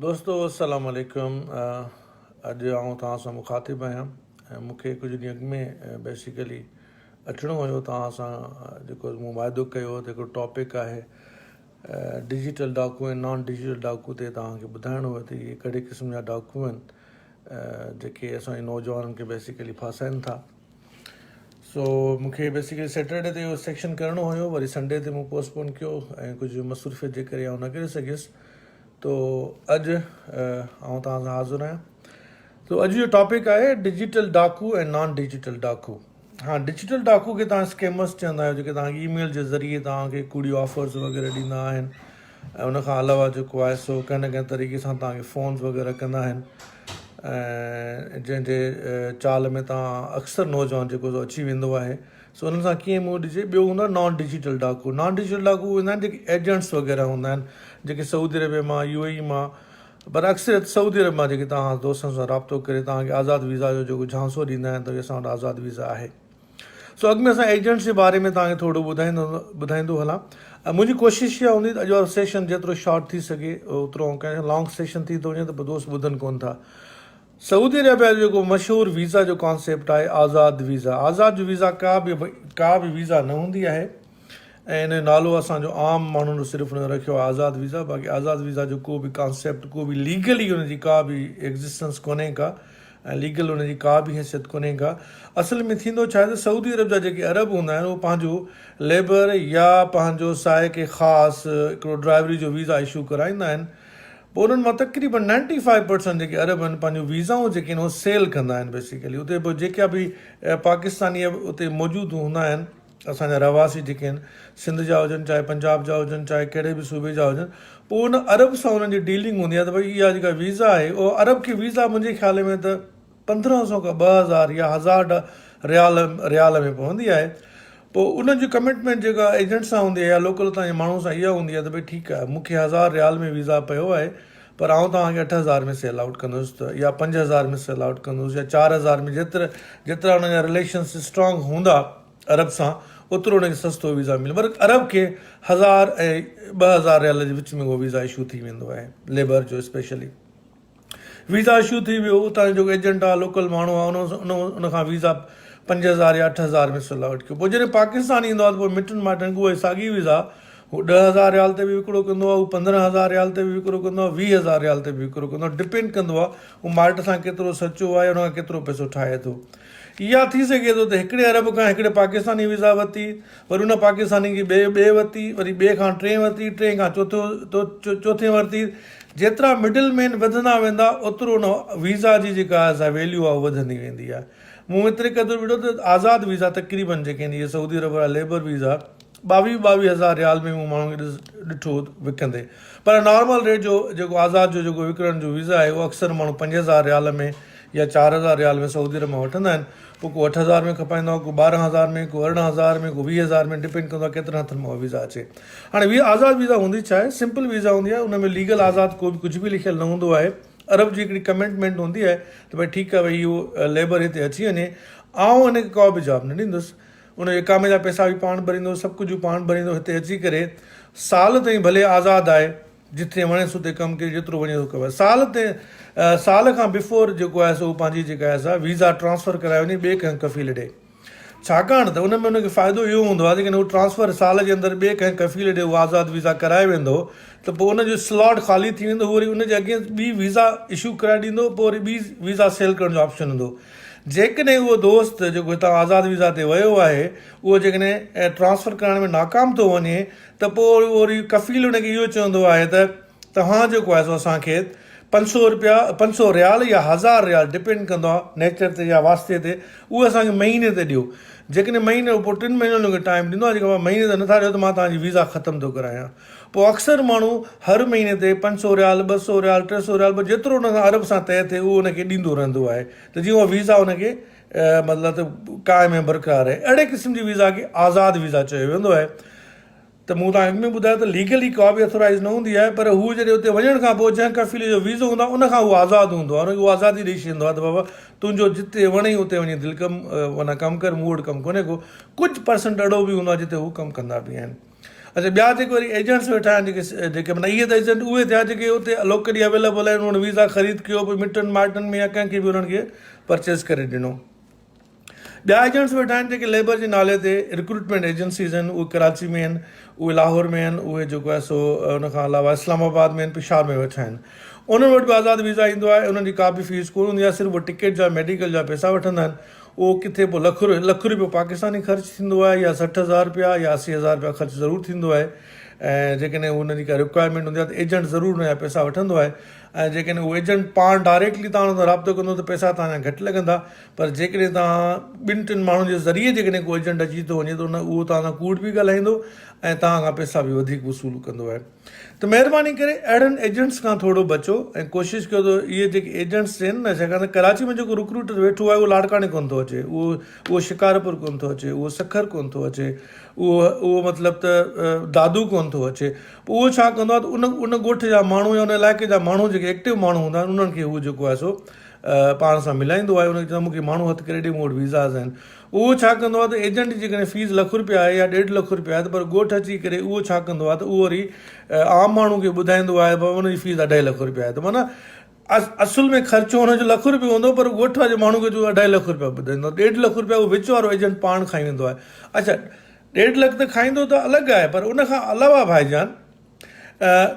دوستو السلام عليڪم اڄ آئون توهان سان مخاطب آهيان ۽ مون کي ڪجهه ڏينهن اڳ ۾ بيسيڪلي اچڻو هيو توهان سان جيڪو مون واعدو ڪيو هو ته هڪڙو ٽاپڪ آهي ڊجيٽل ڊاڪو ۽ نان ڊجيٽل ڊاڪو تي توهان کي ٻڌائڻو هو ته اهي ڪهڙي قسم جا ڊاڪو آهن جيڪي اسان جي نوجوانن کي بيسيڪلي ڦاسائن ٿا سو مون کي بيسيڪلي سيٽرڊي تي اهو سيڪشن ڪرڻو هيو وري سنڊي تي مون پوسٽ پون ڪيو ۽ ڪجهه مصروفيت جي ڪري آئون نه ڪري سگهيس تو اڄ آئون توهان سان حاضر آهيان تو اڄ جو ٽاپڪ آهي ڊجيٽل ڊاڪو ۽ نان ڊجيٽل ڊاڪو ها ڊجيٽل ڊاڪو کي توهان اسڪيمرس چوندا آهيو جيڪي توهان کي اي ميل جي ذريعي توهان کي ڪوڙي آفرز وغيره ڏيندا آهن ۽ ان کان علاوه جيڪو آهي سو ڪنهن نه ڪنهن طريقي سان توهان کي فونز وغيره ڪندا آهن ۽ جنهن جي چال ۾ توهان اڪثر نوجوان جيڪو سو اچي ويندو آهي سو انهن سان ڪيئن منهن ڏجي ٻيو هوندو آهي نان ڊجيٽل ڊاڪو نان ڊجيٽل ڊاڪو هوندا آهن جيڪي ايجنٽس وغيره هوندا آهن جيڪي سعودي عربيه مان يو اي اي مان پر اڪثريت سعودي عرب مان جيڪي توهان دوستن سان رابطو ڪري توهان کي آزاد ويزا جو جيڪو جهانسو ڏيندا آهن ته اسان وٽ آزاد ويزا آهي سو اڳ ۾ اسان ايجنٽس جي باري ۾ توهان کي ٿورو ٻڌائيندو ٻڌائيندو هلان ۽ منهنجي ڪوشش اها هوندي ته اڄ وارو سيشن جيترو شارٽ ٿي سگهي اوترو آئون ڪيان لانگ سيشن ٿي ٿو وڃي ته پوء دوست ٻڌن ڪون ٿا سعودي عربيا جو جيڪو مشهور ويزا جو ڪانسيپٽ آهي آزاد ويزا آزاد جو ويزا ڪا به ڪا به ويزا نه هوندي آهي ۽ ان جو نالو اسان جو عام ماڻهن صرف ان رکيو آهي آزاد ويزا باقي آزاد ويزا جو ڪو به ڪانسيپٽ ڪو به ليگلي ان جي ڪا به ايگزسٽنس ڪونهي ڪا ۽ ليگل ان جي ڪا به حيثيت ڪونهي ڪا. اصل ۾ ٿيندو ڇا آهي ته سعودي عرب جا جيڪي عرب هوندا آهن اهي پنهنجو ليبر يا پنهنجو سائق خاص هڪڙو ڊرائيوري جو ويزا اشو ڪرائيندا آهن پوء انهن مان تقريبن نائنٽي فائيو پرسنٽ جيڪي عرب آهن پنهنجون ويزائون جيڪي آهن اهي سيل ڪندا آهن بيسيڪلي اتي پوء جيڪا به پاڪستاني اتي موجود هوندا آهن اسان جا رهواسي جيڪي آهن سنڌ جا هجن چاهي پنجاب جا هجن چاهي ڪهڙي به صوبي جا هجن پوء ان عرب سان انهن جي ڊيلنگ هوندي آهي ته ڀئي اها جيڪا ويزا آهي اها عرب کي ويزا منهنجي خيال ۾ ته 1500 کان 2000 يا 1000 ريال ريال ۾ پوندي آهي پوء انهن جي ڪمٽمينٽ جيڪا ايجنٽ سان هوندي آهي يا لوڪل اتان جي ماڻهو سان اها هوندي آهي ته ڀئي ٺيڪ آهي مون کي 1000 ريال ۾ ويزا پيو آهي پر آئون توهان کي 8000 ۾ سيل آئوٽ ڪندس ته يا 5000 ۾ سيل آئوٽ ڪندس يا 4000 ۾ جيترا جيترا انهن جا رليشنس اسٽرانگ هوندا عرب سان اوترو ان کي سستو ويزا ملندو پر عرب کي هزار ۽ 2000 ريال جي وچ ۾ اهو ويزا اشو ٿي ويندو آهي ليبر جو اسپيشلي ويزا اشو ٿي ويو اتان جو ايجنٽ آهي لوڪل ماڻهو آهي ان ان کان ويزا 5000 يا 8000 ۾ سيل آئوٽ ڪيو پوء جڏهن پاڪستان ايندو آهي ته پوء مٽن مائٽن کي اهي ساڳي ويزا هو 10,000 ريال تي به وڪرو ڪندو آهي، هو 15,000 ريال تي به وڪرو ڪندو آهي، 20,000 ريال تي به وڪرو ڪندو آهي، ڊپينڊ ڪندو آهي هو مائٽ سان ڪيترو سچو آهي ان کان ڪيترو پئسو ٺاهي ٿو. يا ٿي سگهي ٿو ته هڪڙي عرب کان هڪڙي پاڪستاني ويزا ورتي، وري ان پاڪستاني کي ٻئي ٻئي ورتي، وري ٻئي کان ٽئين ورتي، ٽئين کان چوٿون چوٿين ورتي، جيترا مڊل مين وڌندا ويندا اوترو ان ويزا جي جيڪا آهي سا ويليو آهي اها وڌندي ويندي آهي. مون ايتري قدر به ڏٺو ته آزاد ويزا تقريبن جيڪي آهن اهي سعودي عرب وارا ليبر ويزا ٻاويهه ٻاويهه هزار ريال ۾ مون ماڻهن کي ڏٺو وڪندي پر نارمل ريٽ جو جيڪو آزاد جو جيڪو وڪڻڻ جو ويزا آهي اهو اڪثر ماڻهو 5000 ريال ۾ يا 4000 ريال ۾ سعودي عرب مان وٺندا آهن پوء ڪو 8000 ۾ کپائيندو آهي ڪو 12000 ۾ ڪو 18000 ۾ ڪو 20000 ۾ ڊپينڊ ڪندو آهي ڪيترن هٿن مان اها ويزا اچي هاڻي وي آزاد ويزا هوندي ڇا آهي سمپل ويزا هوندي آهي ان ۾ ليگل آزاد ڪو به ڪجهه به لکيل نه هوندو آهي عرب جي هڪڙي ڪمٽمينٽ هوندي آهي ته ڀئي ٺيڪ آهي ڀئي اهو ليبر هتي اچي وڃي آئون هن کي ڪا به جاب نه ڏيندس ان جو اقامي جا پئسا به پاڻ ڀريندو، سڀ ڪجهه هو پاڻ ڀريندو، هتي اچي ڪري سال تائين ڀلي آزاد آهي، جتي وڻيس اتي ڪم ڪري جيترو وڃي ٿو ڪمائي. سال تي سال کان بفور جيڪو آهي سو هو پنهنجي جيڪا آهي سا ويزا ٽرانسفر ڪرائي وڃي ٻئي ڪنهن ڪفيل ڏي. ڇاڪاڻ ته ان ۾ ان کي فائدو اهو هوندو آهي جيڪڏهن هو ٽرانسفر سال جي اندر ٻئي ڪنهن ڪفيل ڏي اهو آزاد ويزا ڪرائي ويندو ته پوء ان جو سلاٽ خالي ٿي ويندو هو وري ان جي اگينسٽ ٻي ويزا اشو ڪرائي ڏيندو پوء وري ٻي ويزا سيل ڪرڻ جو آپشن هوندو. جيڪڏهن اهو دوست جيڪو هتان آزاد ويزا تي ويو آهي اهو جيڪڏهن ٽرانسفر ڪرائڻ ۾ ناڪام ٿو وڃي ته پوء وري ڪفيل ان کي اهو چوندو آهي ته توهان جيڪو آهي سو اسان کي 500 رپيا 500 ريال يا 1000 ريال ڊپينڊ ڪندو آهي نيچر تي يا واسطي تي اهو اسان کي مهيني تي ڏيو جيڪڏهن مهيني پوء ٽن مهينن ان کي ٽائيم ڏيندو آهي جيڪڏهن مهيني تي نٿا ڏيو ته مان توهان جي ويزا ختم ٿو ڪرايان پوء اڪثر ماڻهو هر مهيني تي 500 ريال، 200 ريال، 300 ريال بس جيترو ان سان عرب سان طئي ٿئي اهو ان کي ڏيندو رهندو آهي ته جيئن اها ويزا ان کي مطلب ته قائم ۽ برقرار رهي. اهڙي قسم جي ويزا کي آزاد ويزا چيو ويندو آهي ته مون توهان کي اڳ ۾ ٻڌايو ته ليگلي ڪا به اٿورائيز نه هوندي آهي پر هو جڏهن اتي وڃڻ کان پوء جنهن ڪفيل جو ويزو هوندو آهي ان کان هو آزاد هوندو آهي ان کي اها آزادي ڏئي ڇڏيندو آهي ته بابا تنهنجو جتي وڻئي اتي وڃي دل ڪم معنيٰ ڪم ڪر مون وٽ ڪم ڪونهي ڪو. ڪجهه پرسنٽ اهڙو به هوندو آهي جتي هو ڪم ڪندا به آهن. اچا ٻيا جيڪي وري ايجنٽس ويٺا آهن جيڪي جيڪي معنيٰ اهي ته ايجنٽ اهي ٿيا جيڪي اتي لوڪلي اويليبل آهن انهن ويزا خريد ڪيو پوء مٽن مائٽن ۾ يا ڪنهن کي به انهن کي پرچيز ڪري ڏنو. ٻيا ايجنٽس ويٺا آهن جيڪي ليبر جي نالي تي رڪروٽمينٽ ايجنسيز آهن اهي ڪراچي ۾ آهن اهي لاهور ۾ آهن اهي جيڪو آهي سو ان کان علاوه اسلام آباد ۾ آهن پشاور ۾ ويٺا آهن انهن وٽ به آزاد ويزا ايندو آهي انهن جي ڪا به فيس ڪونه هوندي آهي صرف اهي ٽڪيٽ جا ميڊيڪل جا پئسا وٺندا آهن اهو ڪٿي پوء لک لک روپيو پاڪستاني خرچ ٿيندو آهي يا 60,000 روپيا يا 80,000 روپيا خرچ ضرور ٿيندو آهي ۽ جيڪڏهن انهن جي ڪا رڪوائرمينٽ هوندي آهي ته ايجنٽ ضرور ان جا پئسا وٺندو آهي ۽ جيڪڏهن اهو ايجنٽ پاڻ ڊائريڪٽلي توهان سان رابطو ڪندو ته پئسا توهان جا گهٽ لڳندا پر جيڪڏهن توهان ٻن ٽن ماڻهن جي ذريعي جيڪڏهن ڪو ايجنٽ اچي ٿو وڃي ته ان اهو توهان سان ڪوڙ به ڳالهائيندو ۽ توهان کان پئسا به وڌيڪ وصول ڪندو آهي ته مهرباني ڪري اهڙن ايجنٽس کان ٿورو بچو ۽ ڪوشش ڪيو ته اهي جيڪي ايجنٽس آهن نه ڇاڪاڻ ته ڪراچي ۾ جيڪو رڪروٽر ويٺو آهي اهو لاڙڪاڻي ڪونه ٿو اچي اهو اهو شڪارپور ڪونه ٿو اچي اهو سکر ڪونه ٿو اچي اهو اهو مطلب ته دادو ڪونه ٿو اچي پوء اهو ڇا ڪندو آهي ته ان ان ڳوٺ جا ماڻهو يا ان علائقي جا ماڻهو جيڪي ايڪٽو ماڻهو هوندا آهن انهن کي هو جيڪو آهي سو پاڻ سان ملائيندو آهي ان کي چوندو آهي مون کي ماڻهو هٿ ڪري ڏي مون وٽ ويزاز آهن اهو ڇا ڪندو آهي ته ايجنٽ جي جيڪڏهن فيس لک روپيا آهي يا ڏيڍ لک روپيا آهي ته پر ڳوٺ اچي ڪري اهو ڇا ڪندو آهي ته اهو وري عام ماڻهو کي ٻڌائيندو آهي بابا ان جي فيس اڍائي لک روپيا آهي ته معنيٰ اصل ۾ خرچو هن جو لک روپيو هوندو پر ڳوٺ واري ماڻهو کي جو اڍائي لک روپيا ٻڌائيندو ڏيڍ لک روپيا اهو وچ وارو ايجنٽ پاڻ کائي ويندو آهي اڇا ڏيڍ لک ته کائيندو ته الڳ آهي پر ان کان علاوه ڀائي جان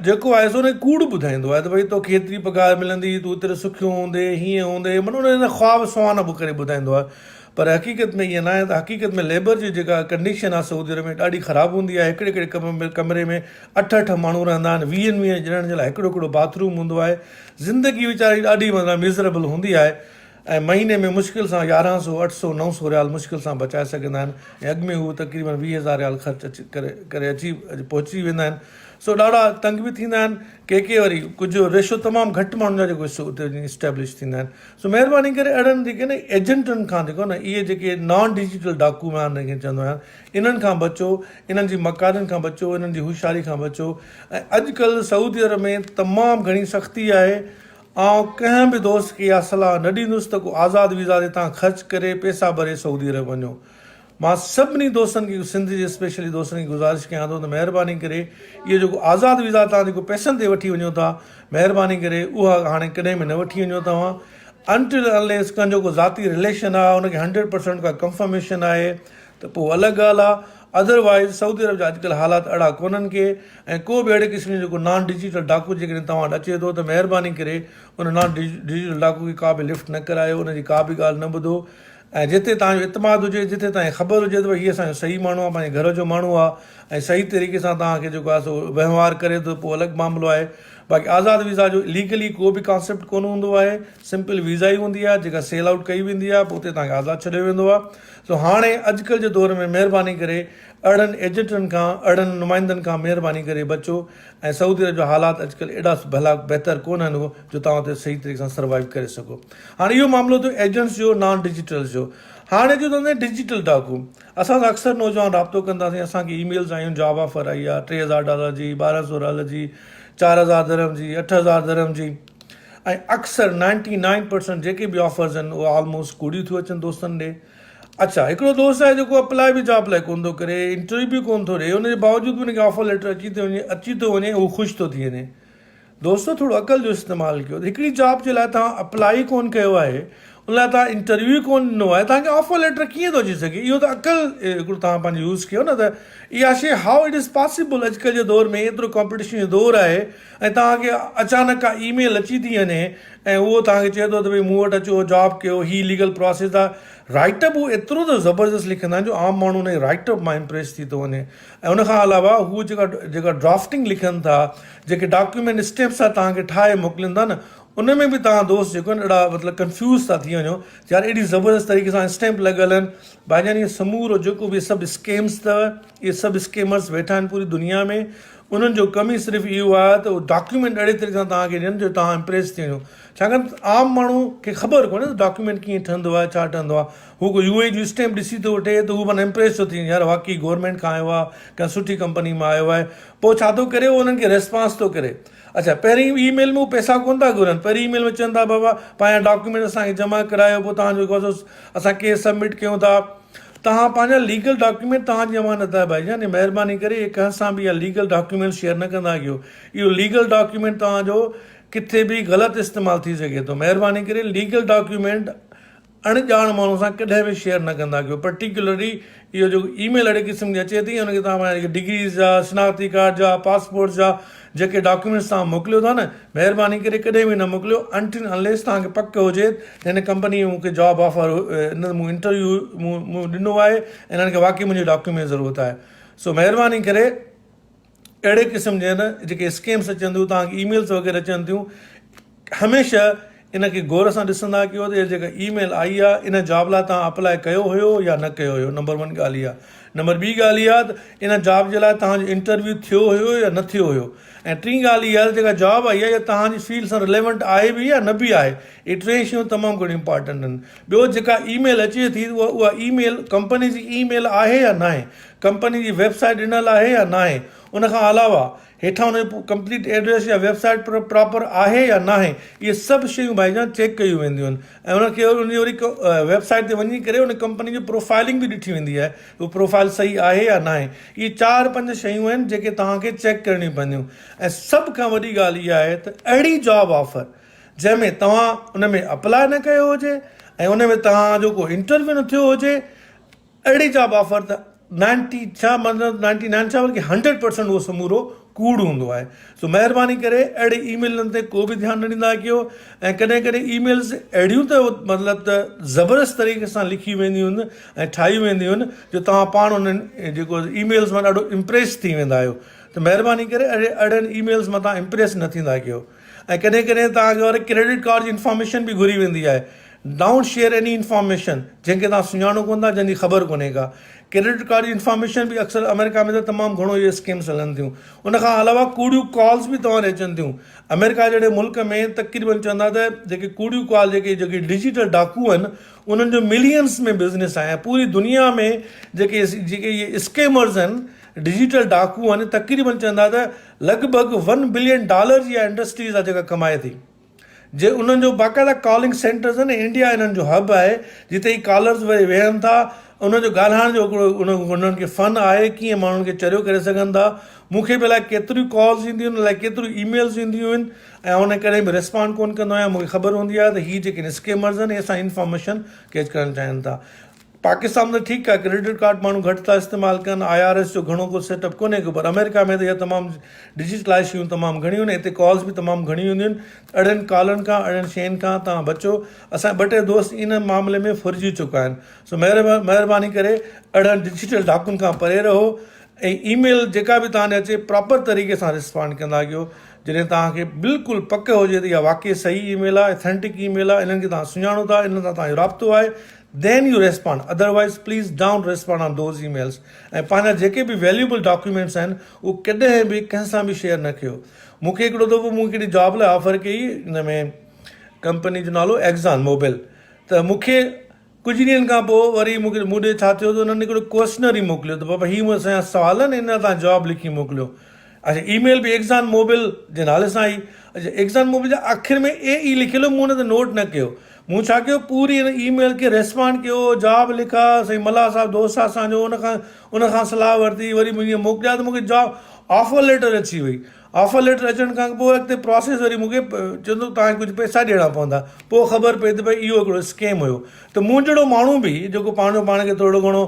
جيڪو آهي سو ان کي ڪوڙ ٻڌائيندو آهي ته ڀئي توکي هيتري پگهار ملندي تون ايترو سکيو هوندي هيئن هوندي معنيٰ ان جا خواب سهانا به ڪري ٻڌائيندو آهي پر حقيقت ۾ ائين ناهي ته حقيقت ۾ ليبر جي جيڪا ڪنڊيشن آهي سعودي عرب ۾ ڏاڍي خراب هوندي آهي هڪڙي هڪڙي ڪمري ۾ اٺ اٺ ماڻهو رهندا آهن ويهن ويهن ڄڻن جي لاء هڪڙو هڪڙو باٿ روم هوندو آهي زندگي ويچاري ڏاڍي معنيٰ مزربل هوندي آهي ۽ مهيني ۾ مشڪل سان يارهن سو، اٺ سو، نو سو ريال مشڪل سان بچائي سگهندا آهن ۽ اڳ ۾ هو تقريبن 20,000 ريال خرچ اچي ڪري ڪري اچي پهچي ويندا آهن سو ڏاڍا تنگ به ٿيندا آهن ڪي ڪي وري ڪجهه ريشو تمام گهٽ ماڻهن جا جيڪو حصو اتي وڃي اسٽيبلش ٿيندا آهن سو مهرباني ڪري اهڙن جيڪي نه ايجنٽن کان جيڪو نه اهي جيڪي نان ڊجيٽل ڊاڪو مان انهن کي چوندو آهيان انهن کان بچو انهن جي مڪارين کان بچو انهن جي هوشياري کان بچو ۽ اڄڪلهه سعودي عرب ۾ تمام گهڻي سختي آهي آئون ڪنهن به دوست کي اها صلاح نه ڏيندس ته ڪو آزاد ويزا تي تان خرچ ڪري پئسا ڀري سعودي عرب وڃو. مان سڀني دوستن کي سنڌ جي اسپيشلي دوستن کي گذارش ڪيان ٿو ته مهرباني ڪري اهو جيڪو آزاد ويزا تان جيڪو پئسن تي وٺي وڃو ٿا مهرباني ڪري اها هاڻي ڪڏهن به نه وٺي وڃو توهان انٽل انليس ڪنهن جو ڪو ذاتي رليشن آهي ان کي هنڊريڊ پرسنٽ ڪا ڪنفرميشن آهي ته پوء الڳ ڳالهه آهي ادر وائيز سعودي عرب جا اڄڪلهه حالات اهڙا ڪونهن ڪي ۽ ڪو به اهڙي قسم جو جيڪو نان ڊجيٽل ڊاڪو جيڪڏهن توهان وٽ اچي ٿو ته مهرباني ڪري ان نان ڊجيٽل ڊاڪو کي ڪا به لفٽ نه ڪرايو ان جي ڪا به ڳالهه نه ٻڌو ۽ جتي توهان جو اعتماد هجي جتي توهان کي خبر هجي ته ڀئي هي اسان جو صحيح ماڻهو آهي پنهنجي گهر جو ماڻهو آهي ۽ صحيح طريقي سان توهان کي جيڪو آهي سو وهنوار ڪري ٿو پوء الڳ معاملو آهي باقي آزاد ويزا جو ليگلي ڪو به ڪانسيپٽ ڪونه هوندو آهي سمپل ويزا ئي هوندي آهي جيڪا سيل آئوٽ ڪئي ويندي آهي پوء اتي توهان کي آزاد ڇڏيو ويندو آهي سو هاڻي اڄڪلهه جي دور ۾ مهرباني ڪري اهڙن ايجنٽن کان اهڙن نمائندن کان مهرباني ڪري بچو ۽ سعودي عرب جا حالات اڄڪلهه ايڏا ڀلا بهتر ڪونه آهن جو توهان اتي صحيح طريقي سان سروائيو ڪري سگهو. هاڻي اهو معاملو ٿيو ايجنٽس جو نان ڊجيٽلز جو هاڻي اچون ٿا ڊجيٽل ڊاڪو اسان سان اڪثر نوجوان رابطو ڪن ٿا سائين اسان کي اي ميلز آيون جاب آفر آئي آهي 3000 ڊالر جي 1200 ڊالر جي 4000 درهم جي 8000 درهم جي ۽ اڪثر 99% جيڪي به آفرز آهن اهي آلموسٽ ڪوڙيون ٿيون اچن دوستن ڏي اڇا هڪڙو دوست آهي جيڪو اپلاء به جاب لاء ڪونه ٿو ڪري انٽرويو به ڪونه ٿو ڏئي ان جي باوجود به ان کي آفر ليٽر اچي ٿو وڃي اچي ٿو وڃي هو خوش ٿو ٿي وڃي دوستو ٿورو عقل جو استعمال ڪيو هڪڙي جاب جي لاء توهان اپلاء ئي ڪونه ڪيو آهي ان لاء توهان انٽرويو ئي ڪونه ڏنو آهي توهان کي آفر ليٽر ڪيئن ٿو اچي سگهي اهو ته عقل هڪڙو توهان پنهنجو يوز ڪيو نه ته اها شي هائو it is possible اڄڪلهه جي دور ۾ ايترو ڪمپٽيشن جو دور آهي ۽ توهان کي اچانڪ ڪا اي ميل اچي ٿي وڃي ۽ اهو توهان کي چئي ٿو ته ڀئي مون وٽ اچو جاب ڪيو هي ليگل پراسيس آهي رائيٽ اپ هو ايترو ته زبردست لکندا آهن جو عام ماڻهو ان جي رائيٽ اپ مان امپريس ٿي ٿو وڃي ۽ ان کان علاوه هو جيڪا جيڪا ڊرافٽنگ لکن ٿا جيڪي ڊاڪيومينٽ اسٽيپس سان توهان کي ٺاهي موڪلين ٿا نه ان ۾ به توهان دوست جيڪو آهن اهڙا مطلب ڪنفيوز ٿا ٿي وڃو يار ايڏي زبردست طريقي سان اسٽيمپ لڳل آهن ڀائيجان اهي سمورو جيڪو به سڀ اسڪيمس اٿو اهي سڀ اسڪيمرس ويٺا آهن پوري دنيا ۾ انهن جو ڪم ئي صرف اهو آهي ته اهو ڊاڪيومينٽ اهڙي طريقي سان توهان کي ڏين جو توهان امپريس ٿي وڃو ڇاڪاڻ ته عام ماڻهو کي خبر ڪونهي ته ڊاڪيومينٽ ڪيئن ٺهندو آهي ڇا ٺهندو آهي هو ڪو يو اي جو اسٽيمپ ڏسي ٿو وٺي ته هو معنيٰ امپريس ٿو ٿي وڃي يار واقعي گورنمينٽ کان آيو آهي ڪنهن سٺي ڪمپني مان آيو آهي پوء ڇا ٿو ڪري هو انهن کي ريسپانس ٿو ڪري اڇا پهرين اي ميل ۾ هو پئسا ڪونه ٿا گهرن پهرين اي ميل ۾ چون ٿا بابا پنهنجا ڊاڪيومينٽ اسان کي جمع ڪرايو پوء توهان جو اسان ڪيس سبمٽ ڪيون ٿا. توهان پنهنجا ليگل ڊاڪيومينٽ توهان جي امانت آهي ڀائي جان مهرباني ڪري اهي ڪنهن سان به اها ليگل ڊاڪيومينٽ شيئر نه ڪندا ڪيو اهو ليگل ڊاڪيومينٽ توهان جو ڪٿي به غلط استعمال ٿي سگهي ٿو مهرباني ڪري ليگل ڊاڪيومينٽ اڻ ڄاڻ ماڻهو سان ڪڏهن به شيئر نه ڪندا ڪيو پرٽيڪيولرلي اهو جيڪو اي ميل اهڙي قسم جي اچي ٿي ان کي توهان پنهنجا جيڪي ڊگريز جا شناختي ڪارڊ جا پاسپورٽ جا جيڪي ڊاڪيومينٽس توهان موڪليو ٿا نه مهرباني ڪري ڪڏهن به نه موڪليو انٽل انليس توهان کي پڪ هجي ته هن ڪمپني مون کي جاب آفر ان مون انٽرويو مون مون ڏنو آهي انهن کي واقعي منهنجي ڊاڪيومينٽ ضرورت آهي سو مهرباني ڪري اهڙي قسم جي نه جيڪي اسڪيمس اچن ٿيون توهان کي اي ميلس وغيره اچن ٿيون هميشه ان کي غور سان ڏسندا ڪيو ته جيڪا اي ميل آئي آهي ان جاب لاء توهان اپلاء ڪيو هيو يا نه ڪيو هيو نمبر ون ڳالهه اها نمبر ٻي ڳالهه اها ته ان جاب جي لاء توهان جو انٽرويو ٿيو هيو يا نه ٿيو هيو ۽ ٽين ڳالهه اها ته جيڪا جاب آئي آهي اها توهان جي فيلڊ سان رليونٽ آهي به يا نه به آهي اهي ٽي شيون تمام گهڻيون امپارٽنٽ آهن ٻيو جيڪا اي ميل اچي ٿي اها اها اي ميل ڪمپني جي اي ميل آهي يا ناهي ڪمپني جي ويب سائيٽ ڏنل آهي يا ناهي ان کان علاوه هيٺان ان جو ڪمپليٽ ايڊريس يا ويب سائيٽ پراپر آهي يا ناهي اهي سڀ شيون ڀائي جان چيڪ ڪيون وينديون آهن ۽ ان کي ان جي وري ويب سائيٽ تي وڃي ڪري ان ڪمپني جي پروفائلنگ به ڏٺي ويندي آهي اهو پروفائل صحيح آهي يا ناهي اهي چار پنج شيون آهن جيڪي توهان کي چيڪ ڪرڻيون پونديون ۽ سڀ کان وڏي ڳالهه اها آهي ته اهڙي جاب آفر جنهن ۾ توهان ان ۾ اپلاء نه ڪيو هجي ۽ ان ۾ توهان جو ڪو انٽرويو نه ٿيو هجي اهڙي جاب آفر ته نائنٽي ڇا مطلب نائنٽي نائن ڇا بلڪه هنڊريڊ پرسنٽ اهو سمورو ڪوڙ هوندو آهي سو مهرباني ڪري اهڙي اي ميلن تي ڪو به ڌيان نه ڏيندا ڪيو ۽ ڪڏهن ڪڏهن اي ميلز اهڙيون ته مطلب ته زبردست طريقي سان لکي وينديون آهن ۽ ٺاهيون وينديون آهن جو توهان پاڻ انهن جيڪو اي ميلز مان ڏاڍو امپريس ٿي ويندا آهيو ته مهرباني ڪري اهڙي اهڙن اي ميلز مان توهان امپريس نه ٿيندا ڪيو ۽ ڪڏهن ڪڏهن توهان کي وري ڪريڊٽ ڪارڊ جي انفارميشن به گهري ويندي آهي don't share any information جنهن کي توهان سڃاڻو ڪونه ٿا جنهن جي خبر ڪونهي ڪا ڪريڊٽ ڪارڊ جي انفارميشن به اڪثر آمريڪا ۾ ته تمام گهڻو اهي اسڪيمس هلن ٿيون ان کان علاوه ڪوڙيون ڪالز به توهان ڏي اچن ٿيون آمريڪا جهڙي ملڪ ۾ تقريبن چوندا ته جيڪي ڪوڙيون ڪال جيڪي جيڪي ڊجيٽل ڊاڪو آهن انهن جو ملينس ۾ بزنس آهي ۽ پوري دنيا ۾ جيڪي جيڪي اهي اسڪيمرز آهن ڊجيٽل ڊاڪو آهن تقريبن چوندا ته لڳ ڀڳ ون بلين ڊالر جي اها انڊسٽريز آهي جيڪا ڪمائي ٿي جي انهن جو باقاعده ڪالنگ سينٽرز آهن انڊيا انهن جو هب آهي جتي هي ڪالرز ويهي ويهن ٿا انهن جو ڳالهائڻ جو هڪڙو انهن کي فن آهي ڪيئن ماڻهن کي چريو ڪري سگهن ٿا مون کي به الائي ڪيتريون ڪالز اينديون آهن الائي ڪيتريون اي ميلز اينديون آهن ۽ آئون ڪڏهن به ريسپانڊ ڪونه ڪندو آهيان مون کي خبر هوندي آهي ته هي جيڪي اسڪيمرز آهن اهي اسان انفارميشن ڪيچ ڪرڻ چاهين ٿا پاڪستان ۾ ته ٺيڪ آهي ڪريڊٽ ڪارڊ ماڻهو گهٽ ٿا استعمال ڪن I R S جو گهڻو ڪو سيٽ اپ ڪونهي ڪو پر آمريڪا ۾ ته اها تمام ڊجيٽلائز شيون تمام گهڻيون آهن هتي ڪالز به تمام گهڻيون اينديون آهن اهڙين ڪالن کان اهڙين شين کان توهان بچو اسان جا ٻه ٽي دوست ان معاملي ۾ ڦرجي چڪا آهن سو مهرباني ڪري اهڙن ڊجيٽل ڊاڪن کان پري رهو ۽ اي ميل جيڪا به توهان ڏي اچي پراپر طريقي سان رسپانڊ ڪندا ڪيو جڏهن توهان کي بلڪل پڪ هجي ته اها واقعي صحيح اي ميل آهي اٿينٽڪ اي ميل آهي انهن کي توهان سڃاڻو ٿا انهن سان توهان جو رابطو آهي Then you respond otherwise please don't respond on those emails ۽ پنهنجا جيڪي به ويليوبل ڊاڪيومينٽس آهن اهي ڪڏهن به ڪنهن سان به شيئر نه ڪيو مون کي هڪڙو دفعو مون هڪڙي جاب لاء آفر ڪئي ان ۾ ڪمپني جو نالو ايگزان موبل ته مون کي ڪجهه ڏينهن کان پوء وري مون کي مون ڏي ڇا ٿيو ته انهن هڪڙو ڪوئسشنر ئي موڪليو ته بابا هي اسان جا سوال آهن ان جا تان جواب لکي موڪليو اڇا اي ميل به ايگزان موبل جي نالي سان آئي اڇا ايگزان موبل جا آخر ۾ اي اي لکيل هو مون ان تي نوٽ نه ڪيو مون ڇا ڪيو پوري ان اي ميل کي ريسپانڊ ڪيو جواب لکا سائين ملاح صاحب دوست آ اسان جو ان کان ان کان صلاح ورتي وري مون ائين موڪليا ته مون کي جواب آفر ليٽر اچي وئي آفر ليٽر اچڻ کان پوء اڳتي پراسيس وري مون کي چوندو توهان کي ڪجهه پئسا ڏيڻا پوندا پوء خبر پئي ته ڀئي اهو هڪڙو اسڪيم هيو ته مون جهڙو ماڻهو به جيڪو پنهنجو پاڻ کي ٿورو گهڻو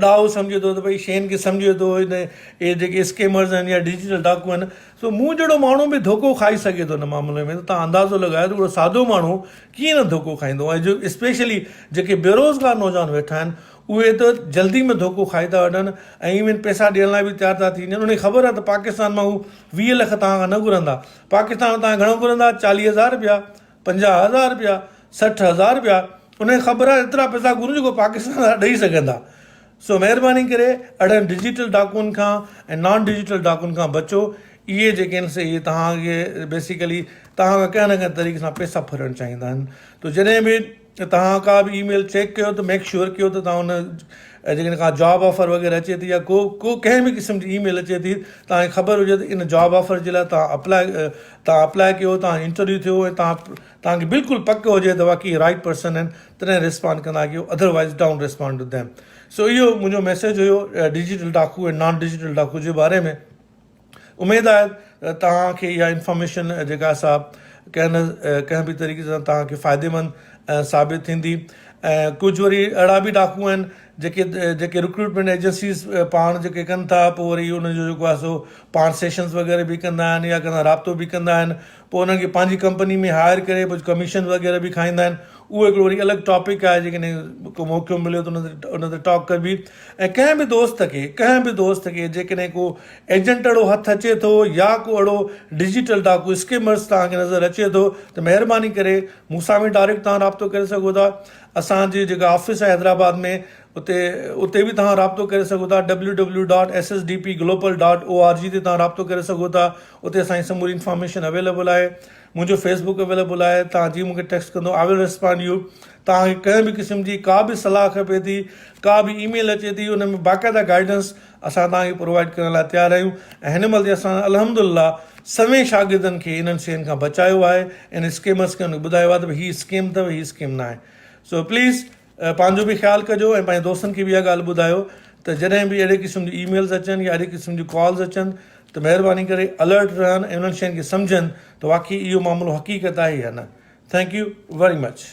ڏاهو سمجهي ٿو ته ڀئي شين کي سمجهي ٿو اهي جيڪي اسڪيمرز آهن يا ڊجيٽل ڊاڪو آهن سو مون جهڙو ماڻهو به ڌوڪو کائي سگهي ٿو ان معاملي ۾ ته توهان اندازو لڳايو ته هڪڙو سادو ماڻهو ڪيئن نه ڌوڪو کائيندو ۽ جو اسپيشلي جيڪي بيروزگار نوجوان ويٺا آهن اهي ته جلدي ۾ ڌوڪو کائي ٿا وٺن ۽ ايون پئسا ڏيڻ لاء به تيار ٿا ٿي وڃن انهن کي خبر آهي ته پاڪستان مان هو 20 لک توهان کان نه گهرندا پاڪستان مان توهان گهڻو گهرندا 40 هزار رپيا 50 هزار رپيا 60 هزار رپيا انهن کي خبر آهي ايترا پئسا گهرون جيڪو پاڪستان وارا ڏئي سگهندا سو مهرباني ڪري اهڙن ڊجيٽل ڊاڪوئن کان ۽ نان ڊجيٽل ڊاڪوئن کان بچو اهي جيڪي آهن سي اهي توهان کي بيسيڪلي توهان کان ڪنهن نه ڪنهن طريقي سان پئسا ڦرڻ چاهيندا آهن تو جڏهن به توهان ڪا به اي ميل چيڪ ڪيو ته ميڪ شيور ڪيو ته توهان ان جيڪڏهن ڪا جاب آفر وغيره اچي ٿي يا ڪو ڪو ڪنهن به قسم جي اي ميل اچي ٿي توهان کي خبر هجي ته ان جاب آفر جي لاء توهان اپلاء توهان اپلاء ڪيو توهان جو انٽرويو ٿيو ۽ توهان توهان کي بلڪل پڪ هجي ته واقعي رائٽ پرسن آهن تڏهن ريسپانڊ ڪندا ڪيو otherwise don't respond to them so اهو منهنجو ميسيج هيو ڊجيٽل ڊاڪو ۽ نان ڊجيٽل ڊاڪو جي باري ۾ اميد آهي ته توهان کي اها انفارميشن جيڪا سا ڪنهن نه ڪنهن به طريقي سان توهان کي فائديمند ثابت ٿيندي ۽ ڪجهه وري اهڙا به ڊاڪو آهن جيڪي جيڪي رڪروٽمينٽ ايجنسيز پاڻ جيڪي ڪن ٿا پوء وري ان جو جيڪو آهي سو پاڻ سيشنز وغيره به ڪندا آهن يا ڪنهن سان رابطو به ڪندا آهن پوء انهن کي پنهنجي ڪمپني ۾ هائر ڪري پوء ڪميشن وغيره به کائيندا آهن اهو هڪڙو وري الڳ ٽاپڪ آهي جيڪڏهن ڪو موقعو مليو ته ان تي ان تي ٽاڪ ڪبي ۽ ڪنهن به دوست کي ڪنهن به دوست کي جيڪڏهن ڪو ايجنٽ اهڙو هٿ اچي ٿو يا ڪو اهڙو ڊجيٽل ڊاڪو اسڪيمرس توهان کي نظر اچي ٿو ته مهرباني ڪري مون سان به ڊائريڪٽ توهان رابطو ڪري سگهو ٿا اسان جي جيڪا آفيس آهي حيدرآباد ۾ اتي اتي به توهان رابطو ڪري سگهو ٿا W W dot S S D P global dot O R G تي توهان رابطو ڪري سگهو ٿا اتي اسان جي سموري انفارميشن اويليبل آهي منهنجو فيس بڪ اويليبل آهي توهان جي مونکي ٽيڪسٽ ڪندو آء ول ريسپانڊ يو توهان کي ڪنهن به قسم جي ڪا به صلاح کپي ٿي ڪا به اي ميل اچي ٿي ان ۾ باقاعده گائيڊنس اسان توهان کي پرووائيڊ ڪرڻ لاء تيار آهيون ۽ هن مهل تائين اسان الحمدلله سوين شاگردن کي انهن شين کان بچايو آهي ان اسڪيمرس کي ٻڌايو آهي ته هي اسڪيم اٿو هي اسڪيم ناهي سو پليز پنهنجو به خيال ڪجو ۽ پنهنجي دوستن کي به اها ڳالهه ٻڌايو ته جڏهن به اهڙي قسم جون اي ميلز اچن يا اهڙي قسم جون ڪالز اچن ته مهرباني ڪري الرٽ رهن ۽ انهن شين کي سمجهن ته واقعي اهو معاملو حقيقت آهي يا نه thank you very much.